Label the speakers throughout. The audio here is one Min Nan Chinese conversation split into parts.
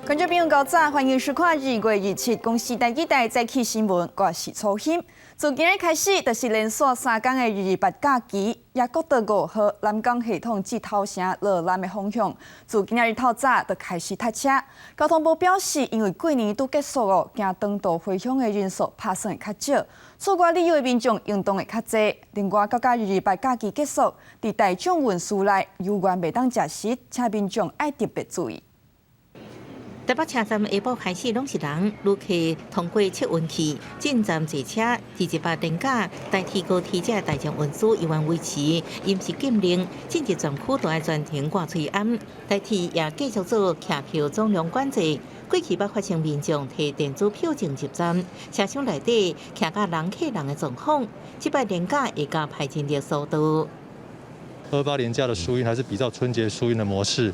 Speaker 1: 觀眾朋友，早歡迎收看2月27公視第一台早起新聞，我是楚欣。從今日開始，就是連續3工的二二八假期，也國道5號南港系統至頭城落南的方向，自今仔日透早就開始塞車。交通部表示，因為過年拄結束哦，驚長途回鄉的人數拍算會較少，出外旅遊的民眾應當會較濟。另外，到二二八假期結束，佇大眾運輸內猶原袂當食食，請民眾愛特別注意。
Speaker 2: 台北車站下晡開始攏是人，旅客通過測溫器進站坐車。二二八連假，台鐵高鐵這大眾運輸猶原維持飲食禁令，進入全區都愛全程掛喙罨。台鐵也繼續做客票總量管制，過去捌發生民眾提電子票證入站，車廂內底徛甲人客人的狀況。這擺連假會加派人力疏導。
Speaker 3: 二八連假的疏運還是比照春節疏運的模式。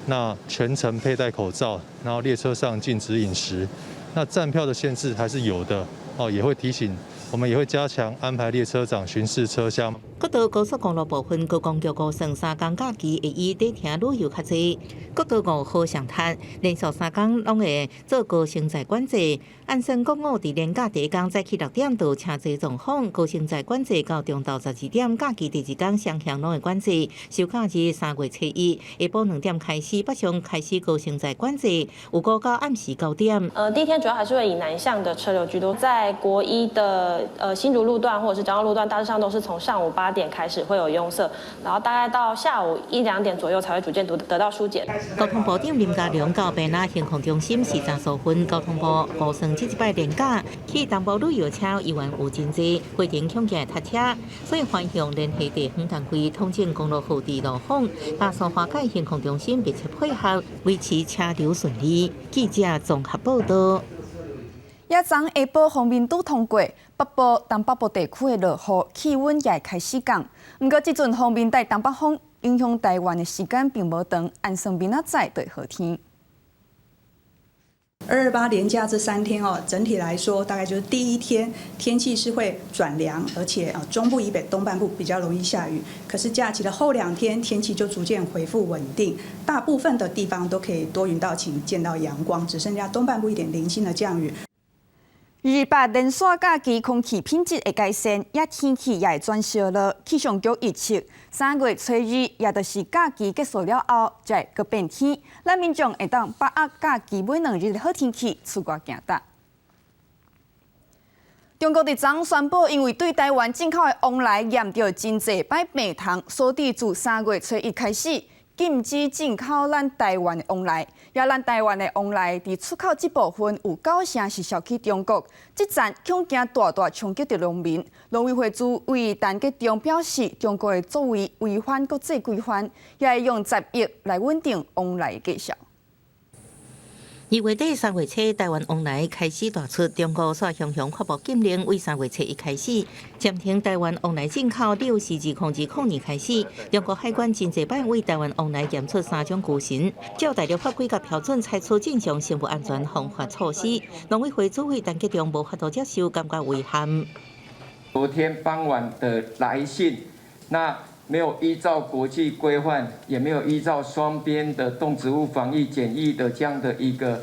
Speaker 3: 那全程佩戴口罩，然後列車上禁止飲食，那站票的限制還是有的哦，也會提醒我們也會加強安排列車長巡視車廂。
Speaker 2: 國道高速公路部分，觀光局估算三工假期會以短程旅遊較濟。國道5號上塞，連續三工攏會做高升載管制。按算國五佇連假第一工早起6點就車濟狀況，高升載管制到中晝12點，假期第二工雙向攏會管制。收假日3月初1下晡2點開始，北上開始高升載管制，有估到暗時9點。
Speaker 4: 第一天主要還是會以南向的車流居多，在國一的新竹路段或者是彰化路段，大致上都是從上午8點開始會有擁塞，然後大概到下午一兩點左右才會逐漸得到疏解。
Speaker 2: 交通部長林佳龍到屏東行控中心視察疏運，交通部估算這一擺連假去東部旅遊車猶原有真濟，規定恐驚會塞車，所以環向聯繫地方單位統整公路貨地路況，大蘇花改行控中心密切配合，維持車流順利。記者綜合報道。
Speaker 1: 也昨下晡鋒面拄通過，北部、東北部地區的落雨，氣溫也會開始降。毋過，這陣鋒面帶東北風影響台灣的時間並無長，按算明仔載就會好天。
Speaker 5: 二二八連假這3天哦，整體來說大概就是第一天天氣是會轉涼，而且啊中部以北、東半部比較容易下雨。可是假期的後兩天天氣就逐漸恢復穩定，大部分的地方都可以多雲到晴，見到陽光，只剩下東半部一點零星的降雨。
Speaker 1: 二二八連續假期空氣品質會改善，也天氣也會轉燒熱。氣象局預測，3月初2，也就是假期結束了後，才會閣變天。咱民眾會當把握假期尾2日的好天氣，出外行踏。中國佇昨宣布，因為對台灣進口的黃梨驗著真濟擺病蟲，所以自3月初1開始，禁止進口咱台灣的黃梨，也咱台灣的黃梨佇出口這部分有九成是銷去中國，這陣恐驚大大衝擊著農民。農委會主委陳吉仲表示，中國的作為違反國際規範，也會用10億來穩定黃梨價數。
Speaker 2: 2月底3月初，台灣黃梨開始大出，中國煞雄雄發布禁令，為3月初1開始暫停台灣黃梨進口。六是2020年開始，中國海關真濟擺為台灣黃梨驗出三種龜蕁，照大陸法規佮標準採取正常生物安全防範措施。農委會主委陳吉仲無法度接受，感覺遺憾。
Speaker 6: 昨天傍晚的來信，那沒有依照國際規範，也沒有依照雙邊的動植物防疫檢疫的這樣的一個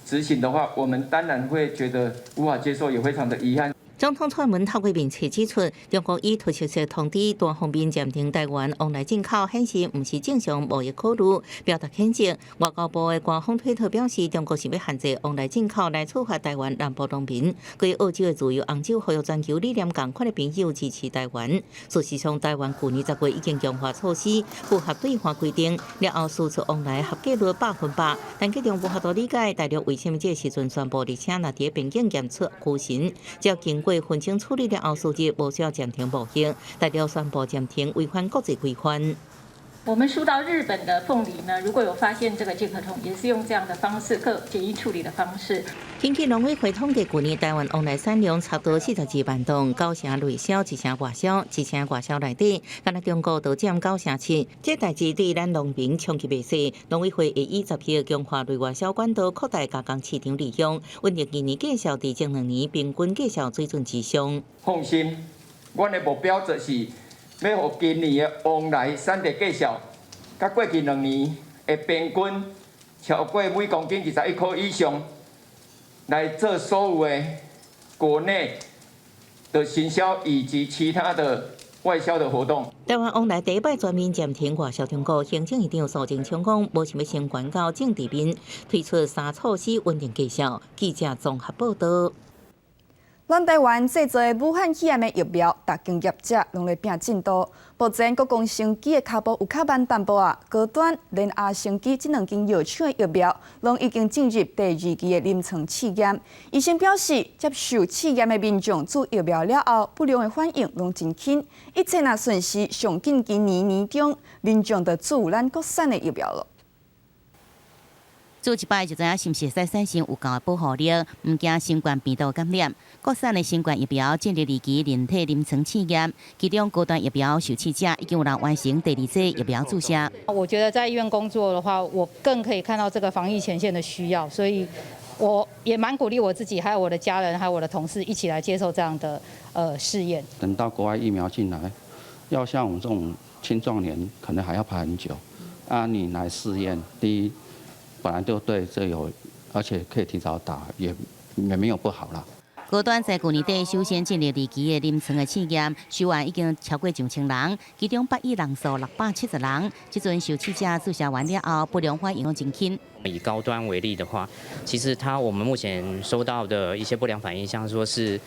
Speaker 6: 執行的話，我們當然會覺得無法接受，也非常的遺憾。
Speaker 2: 總統蔡英文透過面冊指出，中國以突襲式通知單方面暫停台灣黃梨進口，顯示毋是正常貿易考慮，表達譴責。外交部的官方推特表示，中國是欲限制黃梨進口來處罰台灣南部農民。佮澳洲的自由紅酒呼籲全球理念仝款的朋友支持台灣。事實上，台灣去年10月已經強化措施，符合對華規定，了後輸出黃梨合格率100%。但吉中無法度理解大陸為啥物這個時陣宣布，而且若佇邊境檢出龜蕁，只要經過分清處理了後，輸入無需要暫停貿易，大陸宣布暫停違反國際規範。
Speaker 7: 我們輸到日本的鳳梨呢，如果有發現這個介殼蟲，也是用這樣的方式，可檢疫處理的方式。
Speaker 2: 根據農委會統計，去年台灣黃梨產量差不多42萬噸，九成內銷，一成外銷，一成外銷內底，敢若中國就佔9成7。這代誌對咱農民衝擊袂細。農委會會以10億強化內外銷管道，擴大加工市場利用，穩定今年價數佇前兩年平均價數水準之上。
Speaker 6: 放心，阮的目標就是欲予今年的黃梨產地價數，佮過去兩年的平均超過每公斤21箍以上，來做所有的國內的行銷以及其他的外銷的活動。
Speaker 2: 台灣往來第一擺全面暫停外銷中國，行政院長蘇貞昌講，無想欲先懸到政治面，推出三措施穩定價數。記者綜合報道。
Speaker 1: 咱台灣製造的武漢肺炎的疫苗，逐間業者攏咧拚進度。目前國光生技的跤步有較慢淡薄仔，高端、聯亞生技這兩間藥廠的疫苗，攏已經進入第二期的臨床試驗。醫生表示，接受試驗的民眾注疫苗了後，不良的反應攏真輕，一切若順勢，上緊今年年中，民眾就注咱國產的疫苗囉。
Speaker 2: 注一擺就知影是毋是會使產生有夠的保護力，毋驚新冠病毒感染。國產的新冠疫苗進入二期人體臨床試驗，其中高端疫苗受試者已經有人完成第二劑疫苗注射。
Speaker 8: 我覺得在醫院工作的話，我更可以看到這個防疫前線的需要，所以我也蠻鼓勵我自己，還有我的家人，還有我的同事一起來接受這樣的試驗。
Speaker 9: 等到國外疫苗進來，要像我們這種青壯年，可能還要排很久。啊，你來試驗，第一。本來就對這有，而且可以提早打，也沒有不好啦。
Speaker 2: 高端在舊年底首先進入二期的臨床的試驗，受案已經超過上千人，其中百億人數670人。這陣受試者注射完了後，不良反應攏真輕。
Speaker 10: 以高端為例的話，其實它我們目前收到的一些不良反應，像說是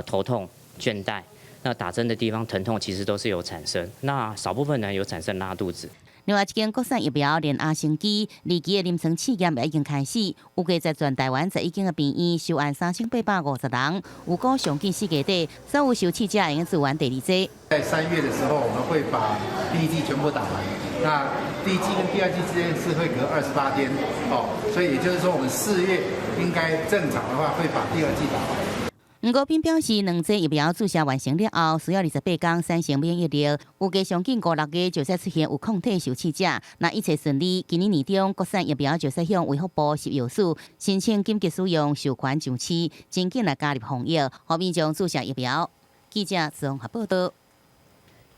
Speaker 10: 頭痛、倦怠，那打針的地方疼痛，其實都是有產生。那少部分人有產生拉肚子。
Speaker 2: 另外一間國產疫苗聯亞生技二期的臨床試驗也已經開始，預計在全台灣11間的病院收案3850人，預估上緊4月底，所有受試者會用做完第二劑。
Speaker 11: 在3月的時候，我們會把第一劑全部打完。那第一劑跟第二劑之間是會隔28天，哦，所以也就是說，我們4月應該正常的話會把第二劑打完。
Speaker 2: 吳國斌表示，兩劑疫苗注射完成了後，需要28天產生免疫力，預計上緊五六月就會出現有抗體受試者。若一切順利，今年年中國產疫苗就會向衛福部食藥署申請緊急使用授權上市，真緊來加入防疫，予民眾注射疫苗。記者綜合報道。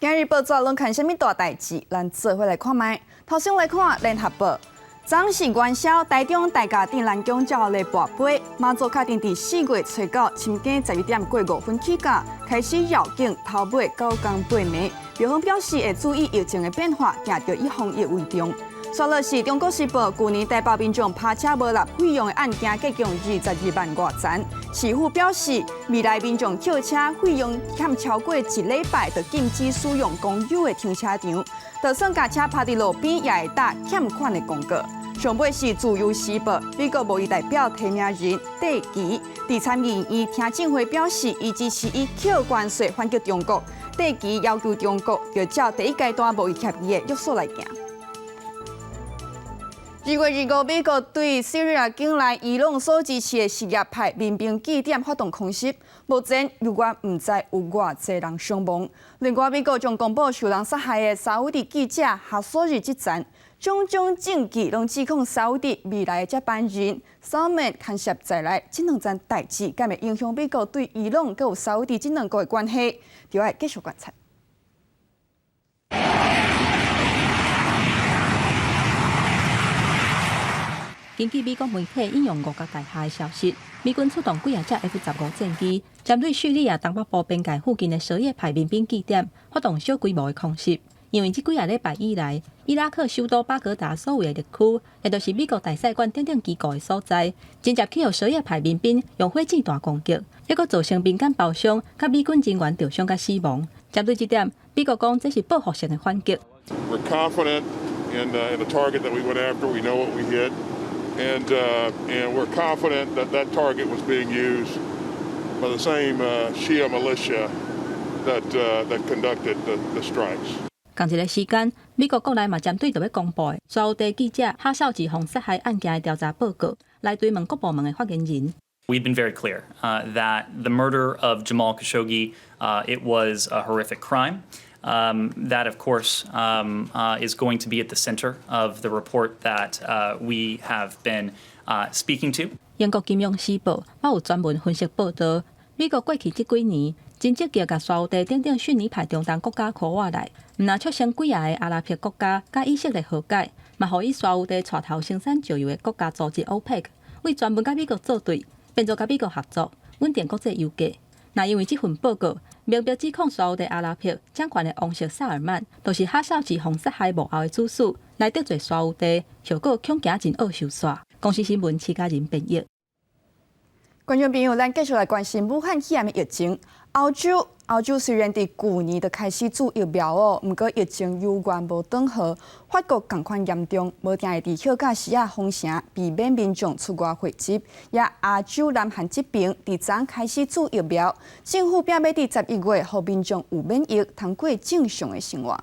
Speaker 1: 今日報紙攏看啥物大代誌？咱做伙來看覓。頭先來看聯合報。昨是元宵，台中大甲鎮瀾宮照例跋杯，媽祖敲定佇4月初九深更12點過5分起駕，開始繞境頭尾九工八暝。廟方表示會注意疫情的變化，行著以防疫為重。煞落是中國時報，舊年台北民眾泊車無納費用的案件，計共22萬外層。市府表示，未來民眾扣車費用欠超過一禮拜，就禁止使用公有的停車場。就算共車泊佇路邊，也會打欠款的公告。上尾是自由時報，美國貿易代表提名人戴琪佇參議院聽證會表示，伊支持以扣關稅反擊中國。戴琪要求中國著照第一階段貿易協議的約束來行。2月25，美國對敘利亞境內伊朗所支持的什葉派民兵據點發動空襲，目前猶原毋知有偌濟人傷亡。另外，美國將公布受人殺害的沙烏地記者哈索吉之戰，種種證據攏指控沙烏地未來的接班人薩曼牽涉在內，這兩件代誌敢會影響美國對伊朗佮沙烏地這兩國的關係，就愛繼續觀察。
Speaker 12: 根據美國媒體引用五角大廈的消息，美軍出動幾仔隻 F-15戰機，針對敘利亞東北部邊界附近的什葉派民兵據點，發動小規模的空襲。因為這幾仔禮拜以來，伊拉克首都巴格達所謂的綠區，也就是美國大使館等等機構的所在，真濟去予什葉派民兵用火箭彈攻擊，結果造成民間包傷，佮美軍人員著傷佮死亡。針對這點，美國講這是報復性的反擊。
Speaker 13: We're confident in the target that we went after. We know what we hit. And we're confident that that target was being used by the same Shia militia that conducted the strikes.
Speaker 12: 仝一个時間，美國國內嘛針對著欲公布的沙烏地記者哈紹吉予殺害案件的調查報告，來追問各部門的發言人。
Speaker 14: We've been very clear that the murder of Jamal Khashoggi, it was a horrific crime. That, of course, is going to be at the center of the report that we have been speaking to.
Speaker 12: 英國金融時報嘛有專門分析報導，美國過去這幾年真積極共沙烏地等等遜尼派中東國家箍倚來，毋但促成幾仔个阿拉伯國家佮以色列和解，嘛予伊沙烏地帶頭生產石油的國家組織歐佩克，為專門佮美國作對，變做佮美國合作，穩定國際油價。若因為這份報告明白指控沙烏地阿拉伯掌權的王室薩爾曼，就是哈紹吉封殺害幕後的主使，來得罪沙烏地，後果恐驚真惡受煞。公視新聞，徐嘉仁編譯。
Speaker 1: 觀眾朋友，咱繼續來關心武漢肺炎的疫情。歐洲雖然佇舊年就開始注疫苗哦，毋過疫情猶原無轉好，法國仝款嚴重，無定會佇歇假時仔封城，避免民眾出外匯集。也亞洲南韓這爿佇昨開始注疫苗，政府拼欲佇11月，予民眾有免疫，通過正常的生活。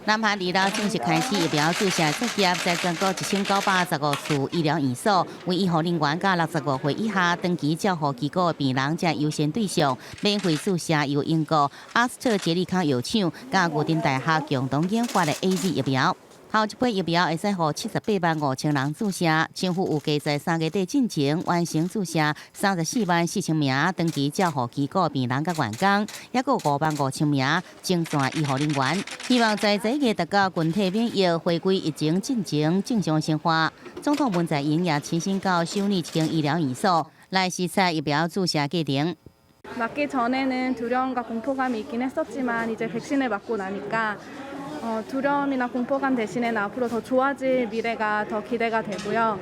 Speaker 2: 南韓26正式開始疫苗注射作業，在全國1915處醫療院所，為醫護人員佮65歲以下長期照護機構的病人遮優先對象，免費注射由英國阿斯特捷利康藥廠佮牛津大學共同研發的 AZ 疫苗。頭一批疫苗會使予78萬5千人注射，政府預計在3月底進前完成注射34萬4千名長期照護機構病人佮員工，抑閣5萬5千名前線醫護人員。希望在11月達到群體免疫，回歸疫情進前正常生活。總統文在寅也親身到首爾一間醫療院所來視察疫苗注射過程。
Speaker 15: 맞기 전에는 두려움과 공포감이 있긴 했었지만 이제 백신을 맞고 나니까 두려움이나 공포감 대신에는 앞으로 더 좋아질 미래가 더 기대가 되고요.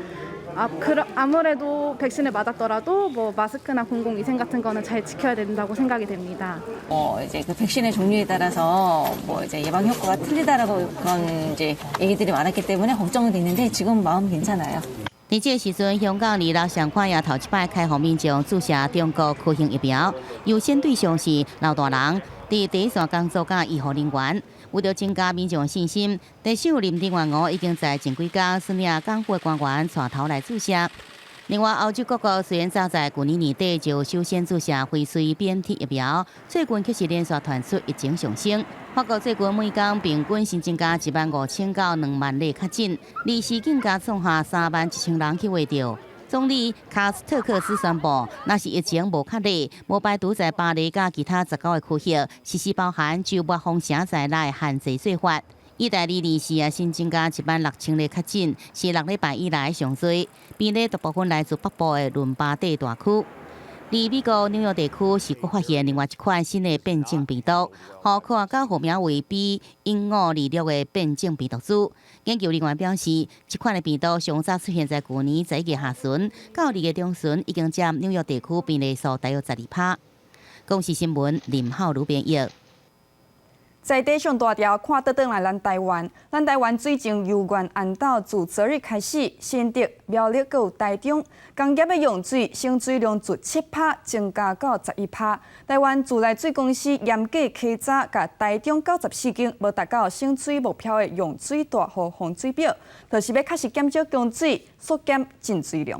Speaker 15: 아, 아무래도 백신을 맞았더라도 뭐 마스크나 공공위생 같은 거는 잘 지켜야 된다고 생각이 됩니다.
Speaker 16: 이제 그 백신의 종류에 따라서 뭐 이제 예방 효과가 틀리다라고 그런 이제 얘기들이 많았기 때문에 걱정은 됐는데 지금 마음 괜찮아요.
Speaker 2: 佇這个時陣，香港26上款也頭一擺開放民眾注射中國科興疫苗，優先對象是老大人、佇第一線工作佮醫護人員。為著增加民眾信心，特首林鄭月娥已經在前幾工率領港府官員帶頭來注射。另外，歐洲各國雖然早在舊年年底就首先注射輝瑞 BNT 疫苗，最近卻是連續傳出疫情上升。法國最近每工平均新增加1萬5千到2萬例確診，離市更加創下3萬1千人去穢著。總理卡斯特克斯宣布，若是疫情無確例，無排除在巴黎佮其他19個區域實施包含週末封城在內限制做法。意大利24也新增加1萬6千例確診，是6禮拜以來上濟。病例大部分來自北部的倫巴第大區。而美國紐約地區是閣發現另外一款新的變種病毒，予科學家號名為 B.1526的變種病毒株。研究人員表示，這款的病毒上早出現在舊年11月下旬，到2月中旬已經佔紐約地區病例數大約12%。公視新聞林浩如編譯。
Speaker 1: 在地上大條看倒轉來，咱台灣，咱台灣水情猶原絚斗，自昨日開始，新竹、苗栗閣有台中工業的用水，省水量自7%增加到11%。台灣自來水公司嚴格稽查，共台中94間無達到省水目標的用水大戶放水表，就是欲確實減少供水，縮減進水量。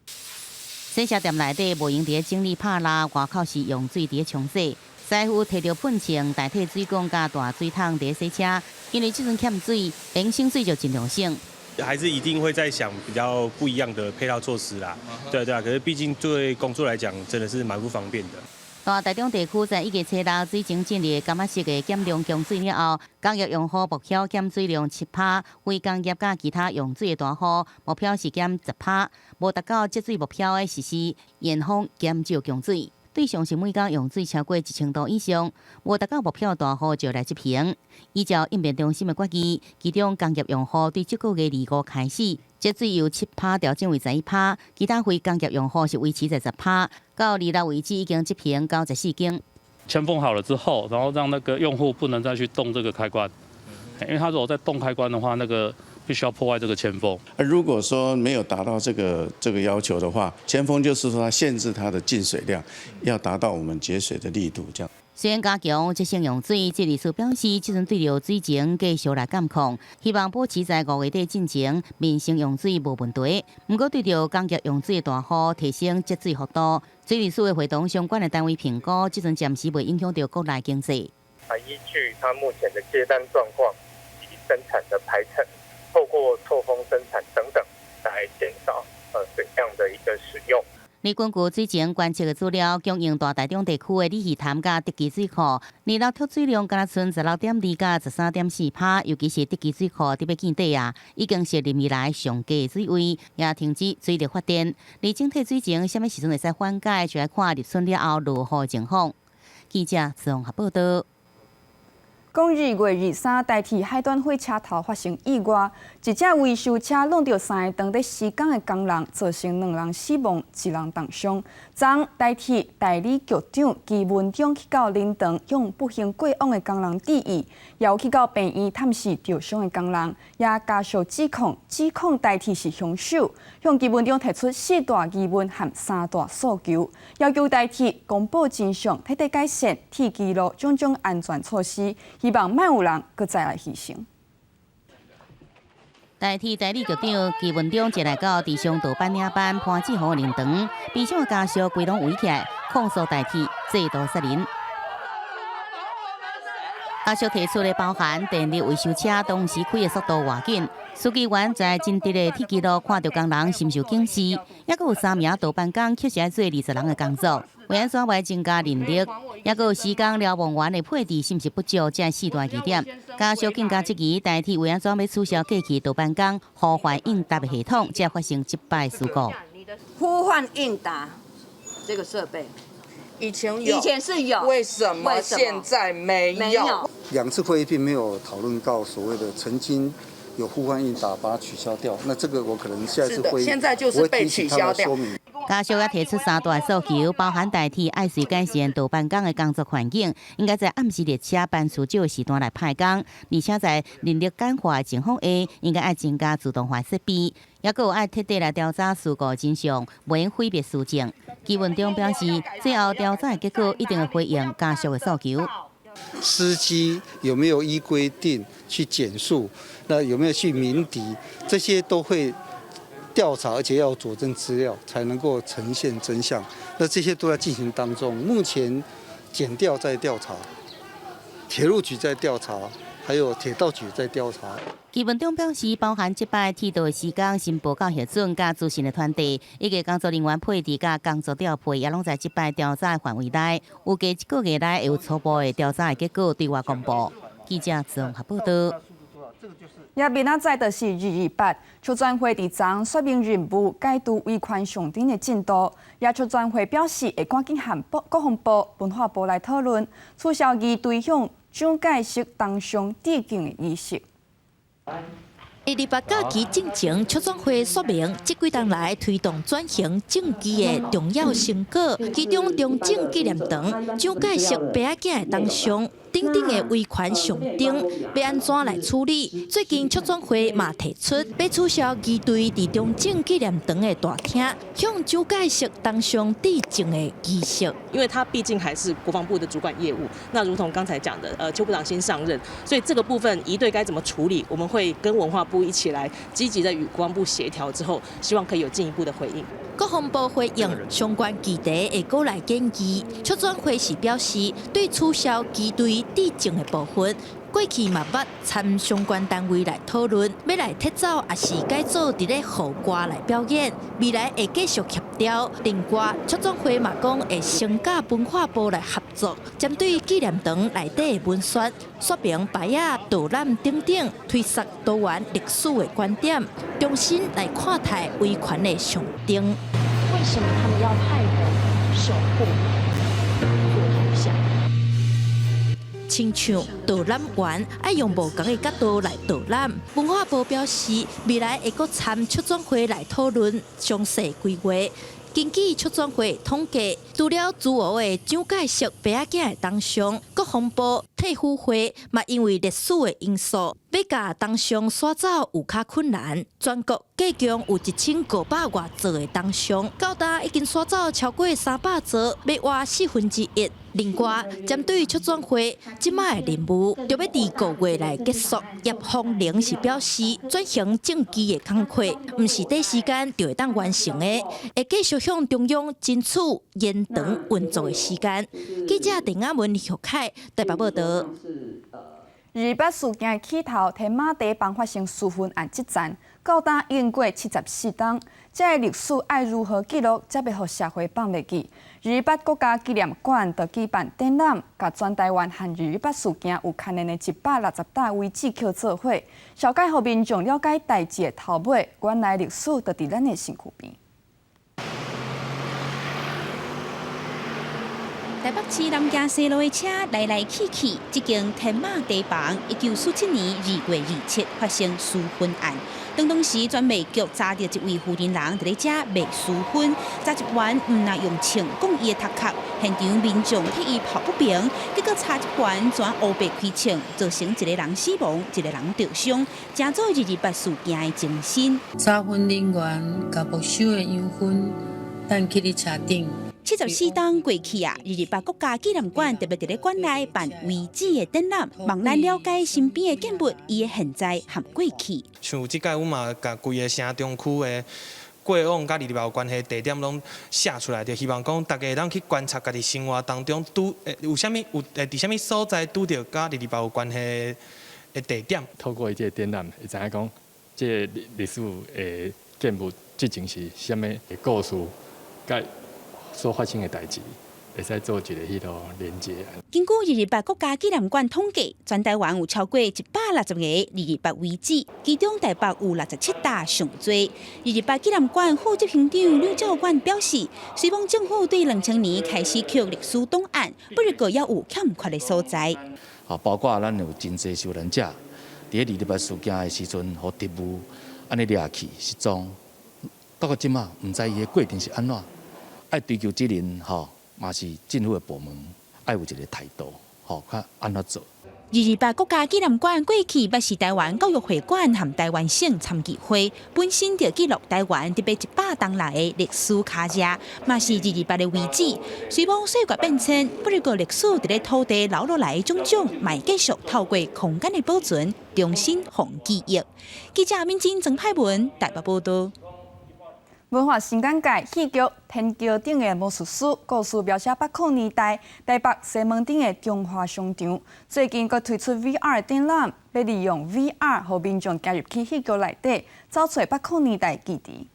Speaker 2: 洗車店內底無閒佇整理拍蠟，外口是用水佇沖洗。師傅提著噴槍代替水管佮大水桶佇洗車，因為這陣欠水，用省水就盡量省。
Speaker 17: 還是一定會再想比較不一樣的配套措施啦，對對啊，可是畢竟對工作來講，真的是蠻不方便的。
Speaker 2: 大台中地區在1月初6水情進入感覺式的減量供水了後，工業用戶目標減水量7%，非工業佮其他用水的大戶目標是減10%，無達到節水目標的實施延緩減少供水。對象是每工用水超過1000度以上，無達到目標大戶就來執行。依照應變中心的決議，其中工業用戶對這個月25開始節水由7%調整為11%，其他非工業用戶是維持在10%。到26為止已經執行94間。
Speaker 18: 鉛封好了之後，然後讓那個用戶不能再去動這個開關，因為他如果再動開關的話，那個必須要破壞這個鉛封。
Speaker 19: 如果說沒有達到這個要求的話，鉛封就是說它限制它的進水量，要達到我們節水的力度，這樣。
Speaker 2: 雖然加強節省用水，這里處表示，這陣對著水情繼續來監控，希望保持在5月底進前民生用水無問題。毋過對著工業用水的大戶提升節水幅度，水利署會會同相關的單位評估，這陣暫時袂影響著國內經濟。
Speaker 20: 啊，依據它目前的接單狀況以及生產的排程，透過錯峰生產等等來減少水量的一個使用。
Speaker 2: 而根據水情觀測的資料，供應大台中地區的鯉魚潭佮竹崎水庫，二樓蓄水量敢若賰16.2佮13.4%，尤其是竹崎水庫佇欲見底啊，已經是歷年來上低的水位，也停止水力發電。而整體水情啥物時陣會使緩解，就愛看立春了後落雨情況。記者綜合報道。
Speaker 1: 講2月23，台鐵海端火車頭發生意外，一隻維修車挵著三个當佇施工的工人，造成兩人死亡，一人重傷。昨台鐵代理局長祁文忠去到靈堂，向不幸過往的工人致意，也有去到病院探視著傷的工人，也家屬指控指控台鐵是兇手，向祁文忠提出四大疑問和三大訴求，要求台鐵公布真相，徹底改善鐵支路種種安全措施。希望莫有人閣再來犧牲。
Speaker 2: 台鐵代理局長祁文忠前來到佇傷杜板領班潘志豪靈堂，悲傷的家屬規攏圍起來控訴台鐵制度殺人。家屬提出的包含電力維修車當時開的速度偌緊，書記員在真直的鐵支路看著工人深受警示，猶閣有三名倒班工確實愛做20人的工作，為按怎會增加人力，猶閣有施工瞭望員的配置是毋是不足，這四大疑點。家屬更加質疑台鐵為按怎欲取消過去倒班工呼喚應答的系統，才發生這擺事故。
Speaker 21: 呼喚應答這個設備。
Speaker 22: 以前有，
Speaker 21: 以前是有，
Speaker 22: 為什麼現在沒有？
Speaker 23: 兩次會議並沒有討論到所謂的曾經有呼喚應答，把它取消掉。那這個我可能下一次會議，
Speaker 22: 現在就是被取消掉。
Speaker 2: 家屬也提出三大訴求，包含台鐵愛隨改善倒班工的工作環境，應該在暗時列車班次少的時段來派工，而且在人力簡化的情況下，應該愛增加自動化設備，猶閣有愛徹底來調查事故真相，袂用毀滅事證。祁文忠表示，最後調查的結果一定會回應家屬的訴求。
Speaker 23: 司機有沒有依規定去減速？那有沒有去鳴笛？這些都會調查，而且要佐證資料，才能夠呈現真相。那這些都在進行當中。目前檢調在調查，鐵路局在調查，還有鐵道局在調查。
Speaker 2: 祁文忠表示，包含這擺鐵道施工申報到核准佮資訊的傳遞，以及工作人員配置佮工作調配，也攏在這擺調查的範圍內。預計這個月內會有初步的調查的結果對外公布。記者綜合報道。
Speaker 1: 也明仔載就是228，促轉會佇昨說明任務解除維權象徵的進度。也促轉會表示會趕緊和國防部、文化部來討論取消儀隊向蔣介石銅像致敬的儀式。
Speaker 24: 228假期進前，促轉會說明，這幾冬來推動轉型正義的重要成果，其中中正紀念堂、蔣介石爸仔囝的銅像等等的維權象徵，欲按怎來處理？最近促轉會嘛提出，欲取消儀隊佇中正紀念堂的大廳向蔣介石銅像致敬的儀式。
Speaker 25: 因為他畢竟還是國防部的主管業務，那如同剛才講的，邱部長新上任，所以這個部分儀隊該怎麼處理，我們會跟文化部一起來積極的與國防部協調之後，希望可以有進一步的回應。
Speaker 24: 國防部回應相關議題會閣來建議，促轉會時表示，對取消儀隊致敬的部分，過去嘛捌參相關單位來討論，欲來撤走抑是改做佇咧戶外來表演，未來會繼續協調。另外，促轉會嘛講會先佮文化部來合作，針對紀念堂內底的文宣、說明牌仔、導覽等等，推捒多元歷史的觀點，重新來看待維權的象徵。
Speaker 26: 為什麼他們要派人守護座頭像？
Speaker 24: 親像導覽員愛用無仝的角度來導覽。文化部表示，未來會閣參促轉會來討論詳細規劃。根據促轉會統計，除了諸吳的蔣介石爸仔囝的銅像，國防部退輔會嘛因為歷史的因素，欲共銅像徙走有較困難。全國計共有1500外座的銅像，到今已經徙走超過300座，欲挖1/4。另外，針對促轉會這擺的任務，著欲佇5月內結束。葉鳳玲是表示，轉型正義的工課，毋是短時間就會當完成的，會繼續向中央爭取延長運作的時間。記者鄧亞文、李玉凱台北報道。
Speaker 1: 228事件起頭，天馬地房發生私分案這戰，到今已經過74冬。這个歷史愛如何記錄，才袂予社會放袂記？二二八國家紀念館就舉辦展覽，共全台灣和二二八事件有牽連的160搭遺址抾做伙，紹介予民眾了解代誌的頭尾，原來歷史就佇咱的身軀邊。
Speaker 3: 台北市南京西路的車來來去去，這間天馬茶房，1947年2月27發生私分案。當當時專賣局查著一位婦人佇咧遮賣私分，查職員毋但用槍摃伊的頭殼，現場民眾替伊抱不平，結果查職員怎烏白開槍，造成一個人死亡，一個人著傷，成做二二八事件的前身。
Speaker 4: 查分人員共沒收的羊糞，擲去佇車頂。
Speaker 3: 74冬過去啊，二二八國家紀念館特別佇咧館內辦遺址的展覽，望咱了解身邊的建物，伊的現在和過去。
Speaker 5: 像這擺，阮嘛共規个城中區的過往佮二二八有關係地點攏寫出來，就希望講大家會當去觀察家己生活當中拄有啥物有佇啥物所在拄著佮二二八有關係的地點。
Speaker 6: 透過這個展覽，會知影講這个歷史的建物之前是啥物故事，佮所發生的代誌，會使做一个彼囉連結。
Speaker 3: 根據二二八國家紀念館統計，全台灣有超過160個二二八遺址，其中台北有67搭上濟。二二八紀念館副執行長呂兆館表示，雖罔政府對2000年開始刻歷史檔案，不過猶有欠缺的所在。
Speaker 7: 好，包括咱有真濟受難者，佇咧二二八事件的時陣，予特務按呢掠去失蹤，到到這馬毋知伊的過程是按怎。愛追究責任，吼，嘛是政府的部門愛有一個態度，吼，較按怎做。
Speaker 3: 二二八國家紀念館過去捌是台灣教育會館和台灣省參議會，本身就記錄台灣特別100冬來的歷史卡跡，嘛是二二八的遺址。雖罔歲月變遷，不過歷史佇咧土地留落來的種種，嘛會繼續透過空間的保存，重新予記憶。記者敏珍、曾派文台北報導。
Speaker 1: 文化新簡介，戲劇《天橋頂的魔術師》故事描寫八零年代台北西門町的中華商場，最近閣推出 VR 展覽，欲利用 VR 予民眾行入去戲劇內底，走揣八零年代記憶。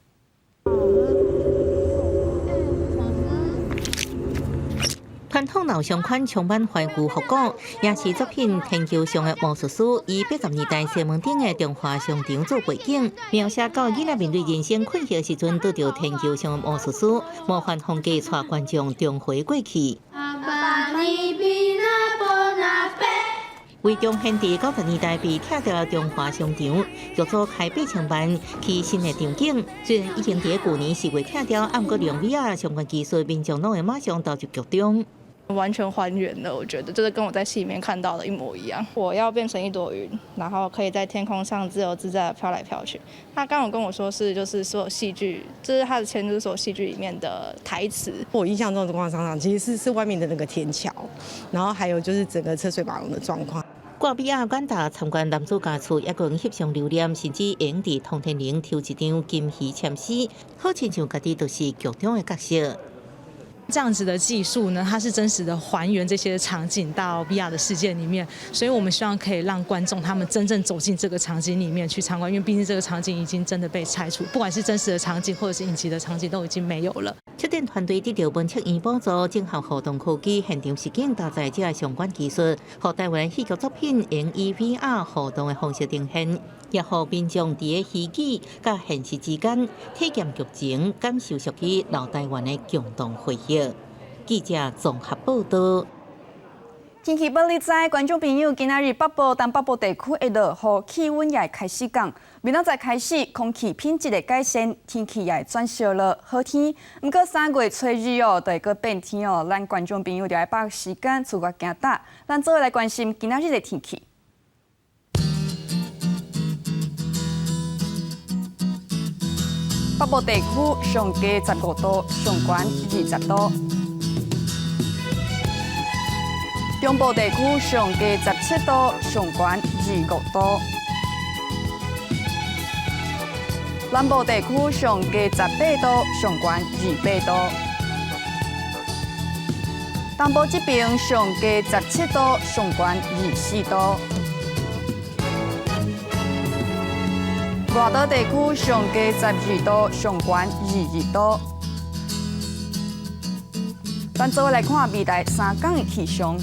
Speaker 2: 傳統老相款充滿懷舊復古，影視作品《天橋上的魔術師》以80年代西門町的中華商場做背景，描寫到囡仔面對人生困惑時陣，拄著天橋上的魔術師，魔幻風格帶觀眾重回過去。為重現佇90年代被拆掉的中華商場，劇組開8000萬起新的場景。雖然已經佇舊年4月拆掉，毋過用 VR 相關技術，民眾攏會馬上投入劇中。
Speaker 15: 完全還原了，我覺得就是跟我在戲裡面看到的一模一樣。我要變成一朵雲，然後可以在天空上自由自在的飄來飄去。他剛有跟我說是，就是所有戲劇，這是他的簽，就是所有戲劇裡面的台詞。
Speaker 8: 我印象中的中華商場其實是外面的那個天橋，然後還有就是整個車水馬龍的狀況。
Speaker 2: 掛 VR 館搭參觀男主角厝，抑閣翕相留念，甚至會佇通天閣抽一張金魚籤詩，好親像家己就是劇中的角色。
Speaker 27: 這樣子的技術呢，它是真實的還原這些場景到 VR 的世界裡面，所以我們希望可以讓觀眾他們真正走進這個場景裡面去參觀，因為畢竟這個場景已經真的被拆除，不管是真實的場景或者是影集的場景都已經沒有了。
Speaker 2: 策展團隊得到文策院補助，整合互動科技、現場實景搭載這相關技術，予台灣戲劇作品用以 VR 互動的方式呈現，也予民眾佇个虛擬佮現實之間體驗劇情，感受屬於老台灣的共同回憶。記者綜合報導。
Speaker 1: 天氣報你知，觀眾朋友，今仔日北部、東北部地區會落雨，氣溫也會開始降。明仔載開始，空氣品質會改善，天氣也會轉燒熱，好天。毋過3月初二哦，就會閣變天哦。咱觀眾朋友就愛把握時間出外行搭。咱做伙來關心今仔日的天氣。北部地區上低15度，上懸20度。中部地區上低17度，上懸25度。南部地區上低18度，上懸28度。東部這邊上低17度，上懸24度。外島地區上低12度，上懸22度。咱做伙來看未來3工的氣象。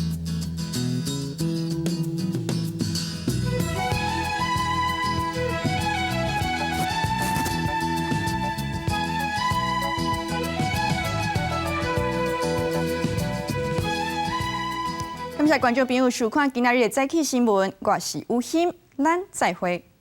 Speaker 1: 感謝觀眾朋友收看今仔日的早起新聞，我是吳欣，咱再會。